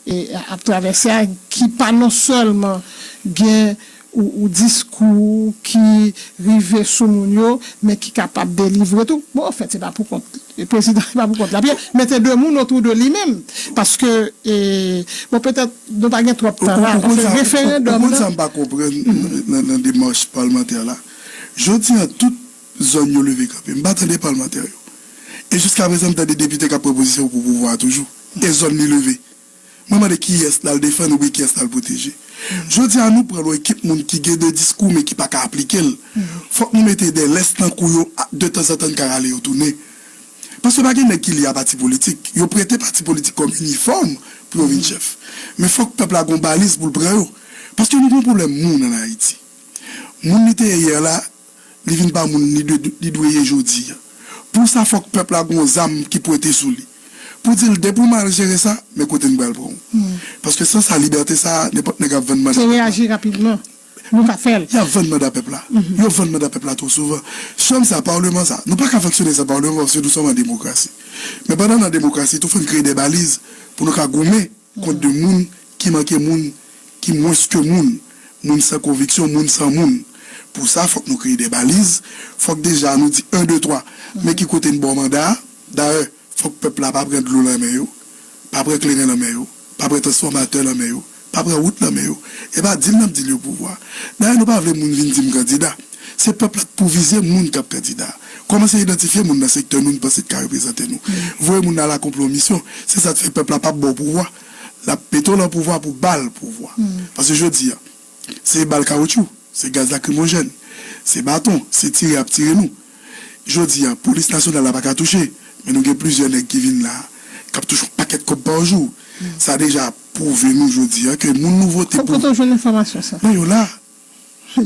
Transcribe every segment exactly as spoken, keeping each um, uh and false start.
e, ap travèse a, ki pa non sèlman gen ou, ou diskou ki rive sou moun yo, men ki kapab delivre tou. Bon, anfèt, se pa pou kont, e, prezidan, se pa pou kont l ap ye, men se de moun otou de li menm. Paske, e, bon, petèt, nou pa gen twòp tan la, paske referandòm nan. Ou konn sa m pa konprann nan, nan demach palmantè la? Jodi a, tout zòn yo leve kanpe. M pa tande palmantè yo. E jiska prezan, m tande depite k ap pran pozisyon pou pouvwa a toujou. E zòn li leve. Mwen mande kiyès l al defann oubyen kiyès l al pwoteje. Jodi a, nou pran yon ekip moun ki gen de diskou, men ki pa ka aplike l. Fòk nou mete de lès nan kou yo, a, de tanzantan, n ka rale yo tounen. Paske pa gen nèg ki li a pati politik. Yo prete pati politik kòm inifòm pou yo vin chèf. Men fòk pèp la gon baliz pou l pran yo. Paske nou gon pwoblèm moun ann Ayiti. Moun li te ye yè la, li vin pa moun li dwe, li dwe ye jodi a. Pou sa, fòk pèp la gon zam ki pwente sou li. Pou di l, depi w mal jere sa, men kote n pral pran w. Paske san sa, libète sa, nenpòt nèg ap vann manda pèp la. Se reyaji rapidman. Nou ka fè l. Y ap vann manda pèp la. Yo vann manda pèp la twò souvan. Chanm sa, palman sa, nou pa ka fonksyone san palman paske nou sòm an demokrasi. Men pandan n an demokrasi tou, fò n kreye de baliz pou nou ka goumen kont de moun ki manke moun, ki mwens ke moun, moun san konviksyon, moun san moun. Pou sa, fòk nou kreye de baliz, fòk deja nou di en, de, twa, men ki kote n ba w manda a. Dayè, fòk pèp la pa pran dlo nan men yo, pa pran kleren nan men yo, pa pran transfòmatè nan men yo, pa pran wout nan men yo. E pa di l n ap di l yo pouvwa. Dayè, nou pa vle moun vin di m kandida. Se pèp la k pou vize moun k ap kandida. Kòmanse idantifye moun nan sektè nou n panse k ka reprezante nou. Voye moun nan la konplo misyon. Se sa k fè pèp la p ap ba w pouvwa. L ap mete w nan pouvwa pou ba l pouvwa. Paske jodi a, se bal kawoutchou, se gaz lakrimojèn, se baton, se tire y ap tire nou. Jodi a, polis nasyonal la pa ka touche, men nou gen plizyè nèg ki vin la, k ap touche yon pakèt kòb pa jou. Sa deja pwouve nou jodi a ke moun nou vote pou. Kote w jwenn enfòmasyon sa? Men yo la. Yo,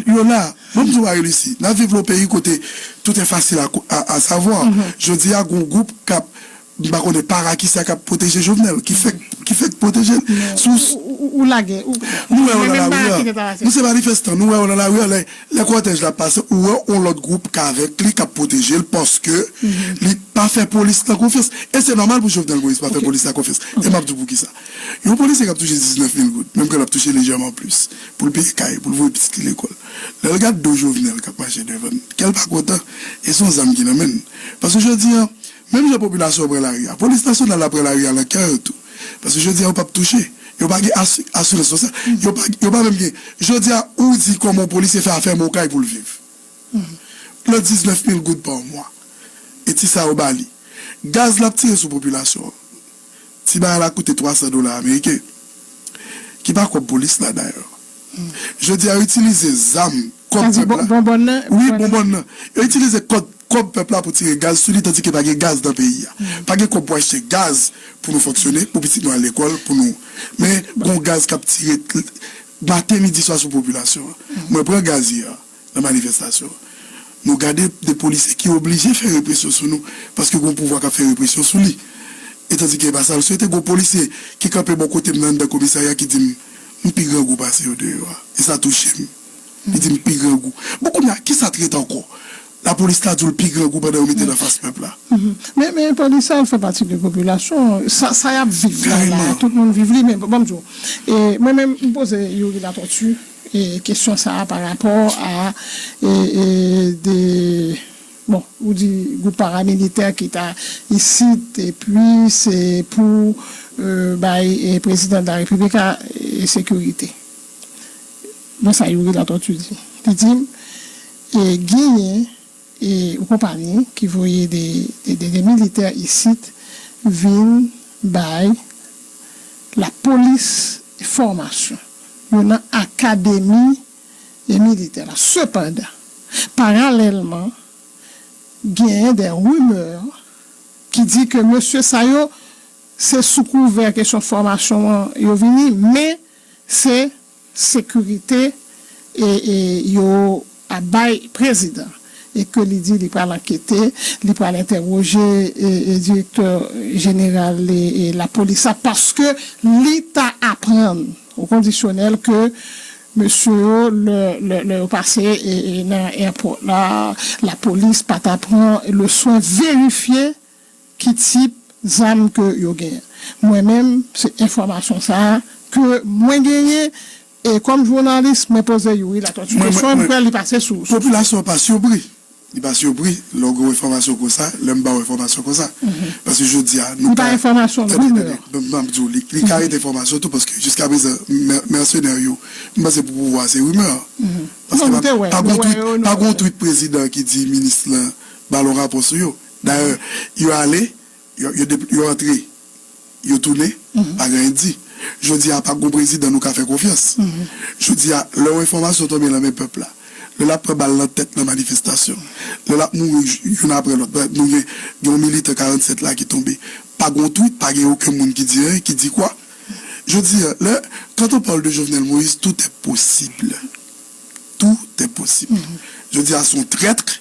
yo la. Bon, m di w, Marie Lucie, n ap viv nan yon peyi kote tout est facile à, à, à savoir. Jodi a, gon gwoup k ap, m pa konnen para kisa k ap pwoteje Jovenel, ki fèk, ki fèk pwoteje l. Sou, ou, ou, ou lage, ou, nou wè yo nan lari a. Nou se manifestan, nou wè yo nan lari a, lè, lè kòtèj la pase, ou wè yon lòt gwoup k avèk li, k ap pwoteje l, paske li pa fè polis la konfyans. E se nòmal pou Jovenel Moïse pa fè polis la konfyans. E m ap di w poukisa. Yon polisye k ap touche diznèf mil goud, menm ke l ap touche lejèman plis, pou l peye kay, pou l voye pitit li lekòl. Lè l gad do Jovenel k ap mache devan l, kè l pa kontan, e se yon zam ki nan men l. Paske jodi a, menm jan popilasyon an pran lari a, polis nasyonal la pran lari a nan kè yo tou. Paske jodi a, yo p ap touche. Yo pa gen asi-, asirans sosyal. Yo pa, yo pa menm gen. Jodi a, ou di kòman yon polisye fè afèmen yon kay pou l viv. Lòt diznèf mil goud pa mwa. E ti sa yo ba li. Gaz l ap tire sou popilasyon an. Ti bagay la koute twa san dola ameriken. Ki pa kòb polis la, dayè. Jodi a, yo itilize zam, kòb pèp la. Wi, bonbòn nan. Yo itilize kòb, kòb pèp la pou tire gaz sou li, tandike pa gen gaz nan peyi a. Pa gen kòb pou achte gaz pou nou fonksyone, pou pitit nou al lekòl, pou nou. Men, gon gaz k ap tire maten, midi, swa sou popilasyon an. Mwen pran gaz yè a nan manifestasyon an. Nou gade de polisye ki oblije fè represyon sou nou, paske gon pouvwa k ap fè represyon sou li. E tandike e pa sa l swete, gon polisye ki kanpe bò kote m nan anndan komisarya ki di m, m pi grangou pase yo deyò a. E sa touche m. Li di m pi grangou. Bon, kounye a, kisa t ret ankò? Lapolis la di w l pi grangou pandan yo mete l anfas pèp la. Men, men polis sa, l fè pati de popilasyon. Sa, sa y ap viv la, la, tout moun viv li, men bon, m di w, e, mwen menm, m poze Youri Latortue, e, kesyon sa a pa rapò a, e, e, de, bon, ou di gwoup paramilitè ki ta isit, epi se pou, e, bay, e, prezidan de la repiblik la, e, sekirite. Bon, sa Youri Latortue di. Li di, e, genyen, e, yon konpayi ki voye de, de, de, de militè isit vin bay lapolis fòmasyon. Yo nan akademi, e, militè la. Sepandan, paralèlman, genyen de rimè ki di ke mesye sa yo, se sou kouvè kesyon fòmasyon an yo vini, men se sekirite, e, e, yo ap bay prezidan. E ke li di li pral ankete, li pral entèwoje, e, e, direktè jeneral, e, e, lapolis la, paske li ta aprann o kondisyonèl ke mesye yo, lè, lè, lè yo pase, e, e, nan èpòt la, lapolis pa ta pran le swen verifye ki tip zam ke yo genyen. Mwen menm, se enfòmasyon sa a ke mwen genyen, e kòm jounalis, mwen poze Youri Latortue kesyon, mwen kwè li pase sou, sou. Popilasyon an pa sipri. Li pa sipri lè w gen enfòmasyon konsa, lè m ba w enfòmasyon konsa. Paske jodi a, nou ka. Li pa enfòmasyon, tande, rimè. Tande, m, m ap di w, li, li ka ret enfòmasyon tou, paske jiskaprezan, mè-, mèsenè yo, m panse pou pouvwa a, se rimè. Paske pa, pa gon tweet, pa gon tweet prezidan ki di minis lan ba l yon rapò sou yo. Dayè, yo ale, yo, yo, de-, yo antre, yo tounen, pa gen anyen di. Jodi a, pa gon prezidan nou ka fè konfyans. Jodi a, lè yon enfòmasyon tonbe nan men pèp la, lè l ap pran bal nan tèt nan manifestasyon, lè l ap mouri j-, youn apre lòt, nou gen, gen yon militan karannsèt la ki tonbe, pa gon tweet, pa gen okenn moun ki di anyen, ki di kwa. Jodi a, lè, quand on parle de Jovenel Moïse, tout est possible. Tout est possible. Jodi a, se yon trèt,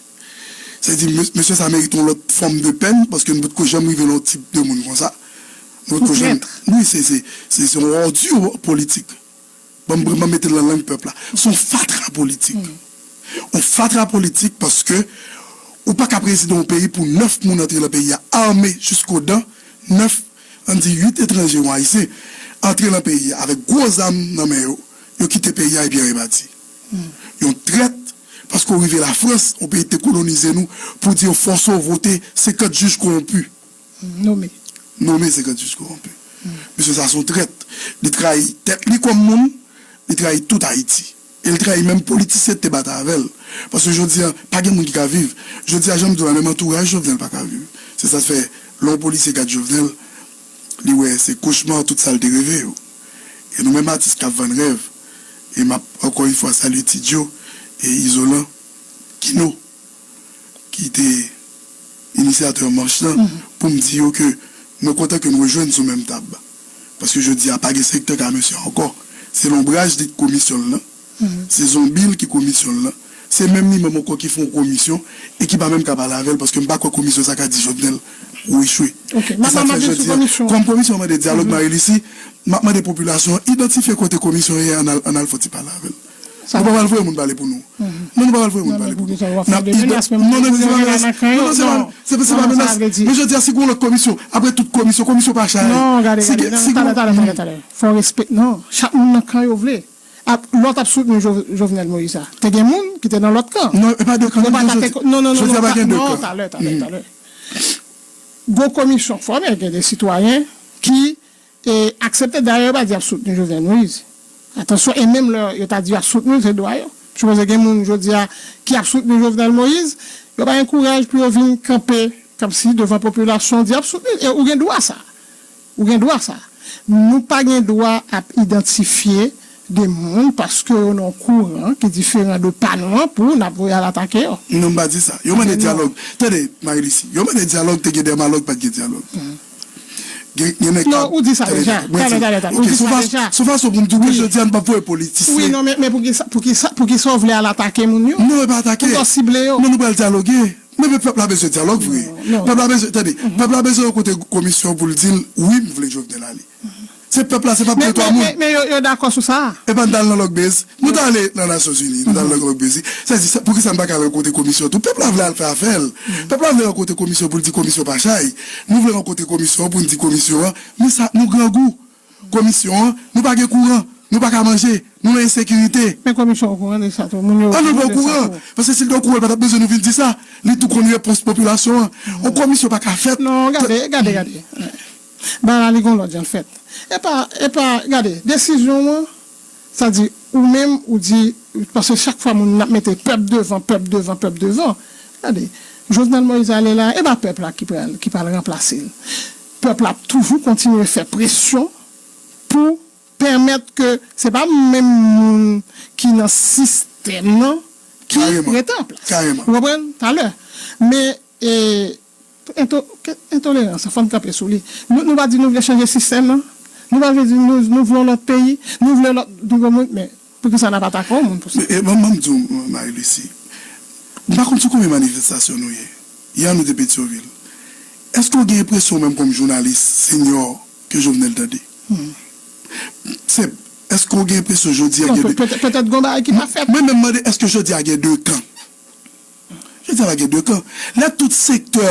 Sa di, mes-, mesye sa merite yon lòt fòm de pèn, paske nou potko janm rive nan yon tip de moun konsa. Nou potko janm. Wi, se, se, se, se yon òdi politik. Ban m, ban m mete l nan lang pèp la. Se yon fatra politik. Yon fatra politik paske ou pa ka prezide yon peyi pou nèf moun antre nan peyi a ame jiskodan, nèf, ann di uit etranje, yon ayisyen, antre nan peyi a avèk gwo zam nan men yo, yo kite peyi a epi yo repati. Yon trèt, paske w rive Lafrans, yon peyi ki te kolonize nou, pou di yo fòse w vote senkant jij kowonpi. Nome. Nome senkant jij kowonpi. Mesye sa se yon trèt. Li trayi tèt li kòm moun, li trayi tout Ayiti. E li trayi menm politisyen ki te batay avè l. Paske jodi a, pa gen moun ki ka viv. Jodi a, jan m di w la, menm antouraj Jovenel pa ka viv. Se sa k fè, lè yon polisye gad Jovenel, li wè se kochma tout sa l te reve yo. E nou menm atis k ap vann rèv, e m ap ankò yon fwa salye Ti Djo e Izolan, Kino, ki te inisyatè mach lan, pou m di yo ke mwen kontan ke n rejwenn sou menm tab. Paske jodi a pa gen sektè ka mesye ankò. Se lonbraj li k komisyon l lan. Se zonbi l ki komisyon l lan. Se menm li menm ankò ki fè yon komisyon e ki pa menm ka pale avè l paske m pa kwè komisyon sa ka di Jovenel ou echwe. E sa k fè jodi a, kòm komisyon an mande dyalòg, Marie Lucie, m ap mande popilasyon an idantifye kote komisyon an ye, ann al, ann al fè yon ti pale avè l. Nou pa pral voye moun pale pou nou. Non, nou pa pral voye moun pale pou nou. N ap ide-, non, non, se pa menas. Non, non, se pa, se pa menas. Men jodi a, si gen yon lòt komisyon, apre tout komisyon, komisyon pa chay. Non, gade, gade, non, talè, talè, talè, talè. Fò respè, non, chak moun nan kan yo vle. Ap, lòt ap soutni Jo-, Jovenel Moïse la. Te gen moun ki te nan lòt kan. Non, e pa de kan, non, non, non, non, jodi a pa gen de kan. Talè, talè, talè. Gon komisyon k fòme, gen de sitwayen ki e aksepte. Dayè, yo pa di y ap soutni Jovenel Moïse. Atansyon, e menm lè yo ta di y ap soutni l, se dwa yo. M sipoze gen moun jodi a ki ap soutni Jovenel Moïse, yo pa gen kouraj pou yo vin kanpe kòmsi devan popilasyon di y ap soutni l. E ou gen dwa sa. Ou gen dwa sa. Nou pa gen dwa ap idantifye de moun paske yo nan kouran ki diferan de pa nou an pou n ap voye al atake yo. Non, m pa di sa. Yo mande dyalòg. Tande, Marie Lucie, yo mande dyalòg, te gen dèmalòg, pa t gen dyalòg. Gen, gen nèg k ap. Non, ou di sa deja. Talè, talè, talè. Ou di sa deja. Se yon fason pou m di w ke jodi a n p ap voye politisyen. Wi, non, men, men poukisa, poukisa, poukisa w vle al atake moun yo? Non, e pa atake. Poukisa w sible yo? Non, nou pral dyaloge. Men, men pèp la bezwen dyalòg vre. Pèp la bezwen, tande, pèp la bezwen yon kote komisyon pou l di l, wi, m vle Jovenel ale. Se pèp la, se pa de twa moun. Men, men, men yo, yo dakò sou sa. E pa n t al nan Lòkbez. Nou t ale nan Nasyonzini, nou t al nan Lòkbez. Sa di, sa, poukisa n pa ka al rankontre komisyon tou? Pèp la vle al fè afè l. Pèp la vle rankontre komisyon pou l di komisyon pa chay. Nou vle rankontre komisyon an pou n di komisyon an, men sa, nou grangou. Komisyon an, nou pa gen kouran, nou pa ka manje, nou nan ensekirite. Men komisyon okouran de sa tou, moun yo okouran de sa tou. An, nou pa okouran, paske si l te okouran, l pa t ap bezwen nou vin di sa. Li tou konn repons popilasyon an. Yon komisyon pa ka fèt. Non, gade, gade, gade. Bagay la, li gon lòt jan l fèt. E pa, e pa, gade, desizyon w an, sa di, ou menm, ou di, paske chak fwa moun ap mete pèp devan, pèp devan, pèp devan. Gade, Jovenel Moïse ale la, e pa pèp la ki pral, ki pral ranplase l. Pèp la ap toujou kontinye fè presyon pou pèmèt ke se pa menm moun ki nan sistèm nan ki rete an plas. Kareman. Ou konprann? Talè. Men, e, ento-, ke-, entolerans, fò n kanpe sou li. Nou, nou pa di nou vle chanje sistèm nan. Nou pa vle di nou, nou vle yon lòt peyi, nou vle lòt nouvo moun, men poukisa n ap atake yon moun pou sa? E, e, ban, ban m di w, Marie Lucie, m pa konn sou konbyen manifestasyon nou ye. Yè nou te Petyonvil. Èske w gen enpresyon, menm kòm jounalis senyò, ke Jovenel tande? Se, èske w gen enpresyon jodi a gen de. Non, pe-, petèt, petèt gon bagay ki pa fèt. Mwen menm mande, èske jodi a gen de kan? Jodi a pa gen de kan. Lè tout sektè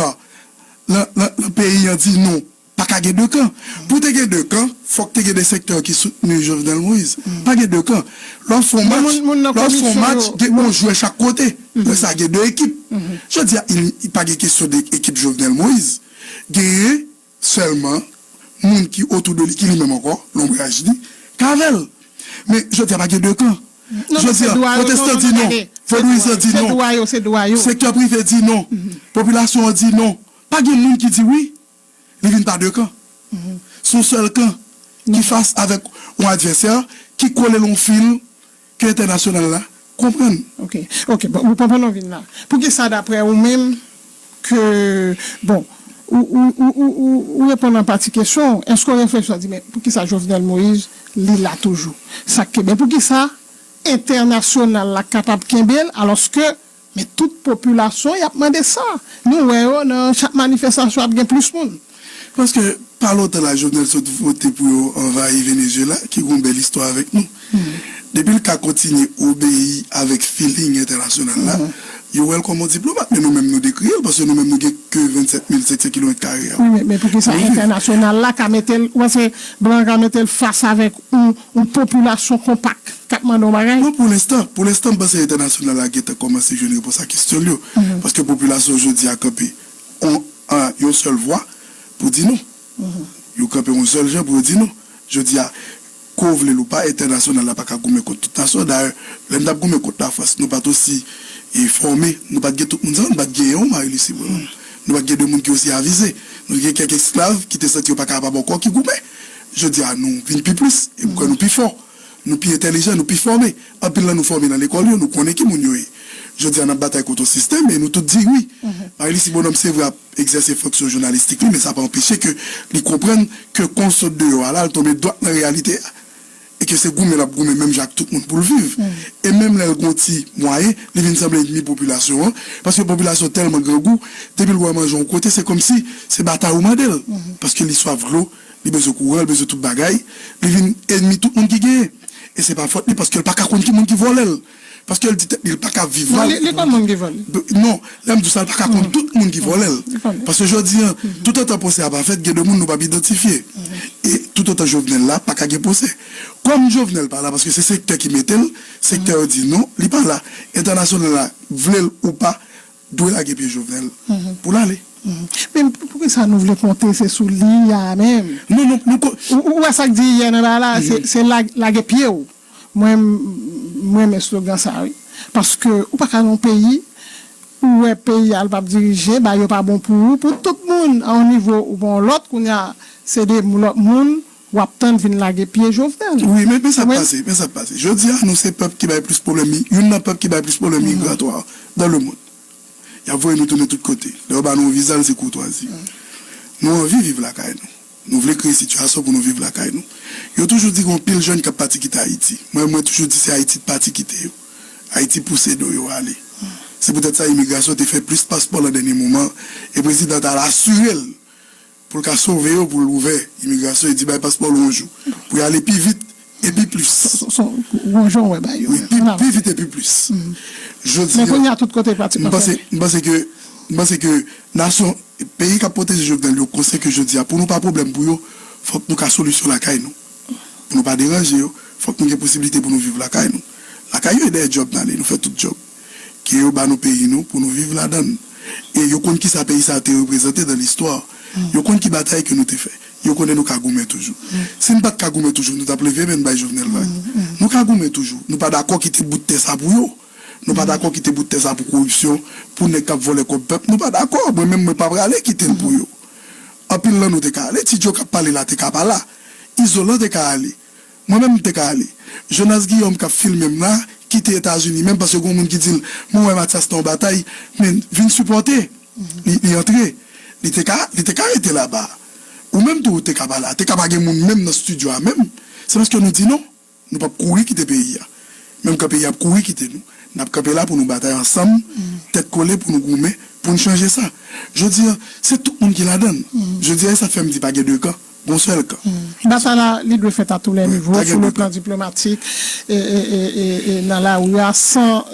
nan, nan, nan peyi an di non, Pa ka gen de kan. Pou te gen de kan, fòk te gen de sektè ki soutni Jovenel Moïse. Pa gen de kan. Lè w fè yon match, lè w fè yon match, gen yon jwè chak kote. Lè sa gen de ekip. Jodi a, il, il pa gen kesyon de ekip Jovenel Moïse. Genyen sèlman moun ki otou de li, ki li menm ankò, lonbraj li, k avè l. Men jodi a pa gen de kan. Jodi a, pwotestan di non, vodouizan di non, sektè prive di non, popilasyon an di non. Pa gen moun ki di wi. Li vin pa de kan. Se yon sèl kan ki fas avèk yon advèsè ki kole l yon fil ke entènasyonal la konprann. Ok, ok, bon, ou konprann ou vin la. Poukisa daprè ou menm ke, bon, ou, ou, ou, ou, ou, ou reponn an pati kesyon, èske w reflechi w di, men poukisa Jovenel Moïse, li la toujou? Sa k kenbe, poukisa entènasyonal la kapab kenbe l, alòske, men tout popilasyon, y ap mande sa. Nou wè yo nan chak manifestasyon, ap gen plis moun. Paske, pa lontan la, Jovenel sot vote pou yo anvayi Venezuela, ki gon bèl istwa avèk nou. Depi l ka kontinye obeyi avèk feeling entènasyonal la, yo wè l kòm yon diplomat, men nou menm nou dekriye l, paske nou menm nou gen ke vennsèt mil senk san kilomèt kare a. Wi, men, men poukisa entènasyonal la ka mete l, ou wè se blan ka mete l fas avèk yon, yon popilasyon konpak k ap mande yon bagay? Non, pou lenstan, pou lenstan, m panse entènasyonal la gentan kòmanse jwenn repons a kesyon l yo. Paske popilasyon jodi a kanpe yon, an, yon sèl vwa pou di non. Yo kanpe yon sèl jan pou yo di non. Jodi a, ke w vle l ou pa, entènasyonal la pa ka goumen kont tout nasyon. Dayè, lè n t ap goumen kont Lafrans, nou pa t osi, e, fòme, nou pa t gen tout moun sa yo, nou pa t genyen yon Marie-Lucie Bonnand. Nou pa t gen de moun ki osi avize. Nou gen kèk esklav ki te santi yo pa kapab ankò ki goumen. Jodi a, nou vin pi plis, e m kwè nou pi fò. Nou pi entèlijan, nou pi fòme. Anpil nan nou fòme nan lekòl yo, nou konnen ki moun yo ye. Jodi a, n ap batay kont yon sistèm, e nou tout di wi. Marie-Lucie Bonnand, se vre, ap egzèse fonksyon jounalistik li, men sa pa anpeche ke li konprann ke kon sot deyò a la, l tonbe dwat nan reyalite a. E ke se goumen l ap goumen menm jan ak tout moun pou l viv. E menm lè l gon ti mwayen, li vin sanble ènmi popilasyon an, paske popilasyon tèlman grangou, depi l wè manje yon kote, se kòmsi se batay ou mande l. Paske li swaf dlo, li bezwen kouran, li bezwen tout bagay, li vin ènmi tout moun ki genyen. E se pa fòt li, paske l pa ka konn ki moun ki vòlè l. Paske l di tèt li, li pa ka viv mal. Non, li, li konn moun ki vòlè l. Non, lè m di w sa, li pa ka konn tout moun ki vòlè l. Li konnen. Paske jodi a, toutotan pwosè a pa fèt, gen de moun nou p ap idantifye. E toutotan Jovenel la, pa ka gen pwosè. Kòm Jovenel pa la, paske se sektè ki mete l, sektè yo di non, li pa la. Entènasyonal la, vle l ou pa, dwe lage pye Jovenel pou l ale. Men pou, poukisa nou vle konte se sou li a menm? Non, non, nou ko- Ou, ou wè sa k di yè nan bagay la, se, se lag-, lage pye w. Mwen, m renmen slogan sa, wi. Paske ou pa ka nan yon peyi, ou wè peyi a, l p ap dirije, bagay yo pa bon pou ou, pou tout moun, a yon nivo ou pa yon lòt, kounye a, se de lòt moun, w ap tann vin lage pye Jovenel. Wi, men, men sa k pase, men sa k pase. Jodi a, nou se pèp ki bay plis pwoblèm, youn nan pèp ki bay plis pwoblèm migratwa dans le monde. Y ap voye nou tounen tout kote. Lè yo ba nou yon viza, l se koutwazi. Nou anvi viv lakay nou. Nou vle kreye sitiyasyon pou nou viv lakay nou. Yo toujou di gen yon pil jèn k ap pati kite Ayiti. Mwen, mwen toujou di se Ayiti k pati kite yo. Ayiti pouse do yo ale. Se poutèt sa imigrasyon te fè plis paspò nan dènye moman e prezidan t al asire l pou l ka sove yo, pou l ouvè imigrasyon, e di bay paspò l yon jou. Pou y ale pi vit e pi plis. Gon jan w wè bagay yo. Wi, pi, pi vit e pi plis. Jodi a, men kounye a tout kote pratikman fèmen. M panse, m panse ke, m panse ke nasyon, peyi k ap pwoteje Jovenel yo konsyan ke jodi a, pou nou pa pwoblèm pou yo, fòk nou ka solisyon lakay nou. Pou nou pa deranje yo, fòk nou gen posiblite pou nou viv lakay nou. Lakay yo e dèyè djòb n ale, nou fè tout djòb. Ke yo ba nou peyi nou pou nou viv ladan l. E yo konn kisa peyi sa a te reprezante nan listwa. Yo konn ki batay ke nou te fè. Yo konnen nou ka goumen toujou. Si n pa t ka goumen toujou, nou t ap leve men n bay Jovenel vag. Nou ka goumen toujou. Nou pa dakò kite bout tè sa pou yo. Nou pa dakò kite bout tè sa pou koripsyon, pou nèg k ap vòlè kòb pèp. Nou pa dakò. Mwen menm, mwen pa prale kite l pou yo. Anpil nan nou te ka ale. Ti Djo k ap pale la te ka pa la. Izolan te ka ale. Mwen menm, m te ka ale. Jonas Guillaume k ap filme m la, kite Etazini menm, paske gen yon moun ki di l, "Mwen wè Mathias nan yon batay, men vin sipòte." Li, li antre. Li te ka, li te ka rete laba. Ou menm tou, ou te ka pa la. Te ka pa gen moun menm nan estidyo a menm. Se paske nou di non. Nou p ap kouri kite peyi a. Menm kan peyi a ap kouri kite nou, n ap kanpe la pou nou batay ansanm, tèt kole pou nou goumen, pou n chanje sa. Jodi a, se tout moun ki ladan l. Jodi a, e sa k fè m di pa gen de kan, gon sèl kan. Batay la, li dwe fèt a tou lè nivo, sou le plan diplomatik, e, e, e, e, e nan lari a, san